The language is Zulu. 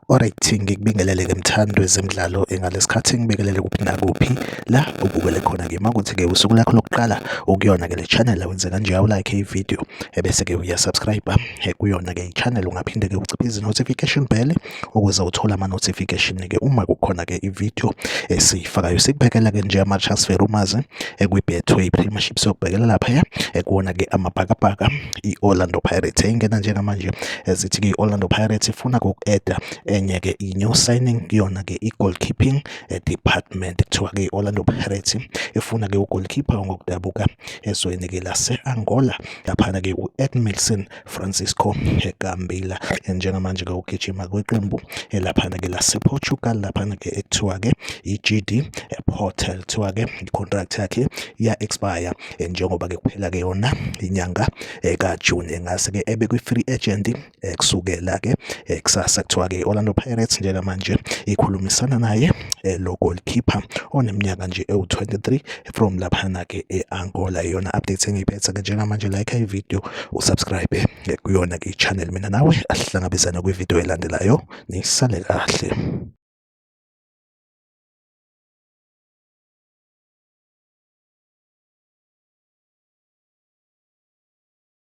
Alright, ngikubingelele-ke mthandi wezemidlalo ngalesikhathi ngibingelele kuphi nakuphi la ubukele khona-ke uma kuthi-ke usuku lakho lokuqala ukuyona-ke le channel wenze kanje awulike i-video ebese-ke uyasubscribe kuyona-ke i-channel. Ungaphinde-ke uciphe notification bell ukuze uthole ama-notification-ke uma kukhona-ke i-video esiyifakayo. Sikubhekela-ke nje ama-transfer rumours kwi-Betway Premiership, siyokubhekela laphaya kuwona-ke amabhakabhaka i-Orlando Pirates engena njengamanje. Zithi-ke i-Orlando Pirates ifuna uku-adda enye-ke i-new signing kuyona-ke i-goalkeeping department. Kuthiwa-ke i-Orlando Pirates ifuna-ke ugoalkeeper ngokudabuka ezweni-ke lase-Angola, laphana-ke u-Edmilson Francisco Gambila. Njengamanje-ke ugijima kwiqembu laphana-ke lase-Portugal, laphana-ke ekuthiwa-ke i-GD Porto. Kuthiwa-ke i-contract yakhe iya-expire njengoba-ke kuphela-ke yona inyanga kaJune, engase-ke ebe kwi-free agent kusukela-ke kusasa. Kuthiwa-ke i-Orlando Pirates njengamanje ikhulumisana naye lo goalkeeper oneminyaka nje ewu-23 from laphana-ke e-Angola. Iyona update engiyiphethe-ke njengamanje. Like i-video, usubscribe kuyona-ke i-channel. Mina nawe asihlangabezane kwividiyo elandelayo. Nisale kahle.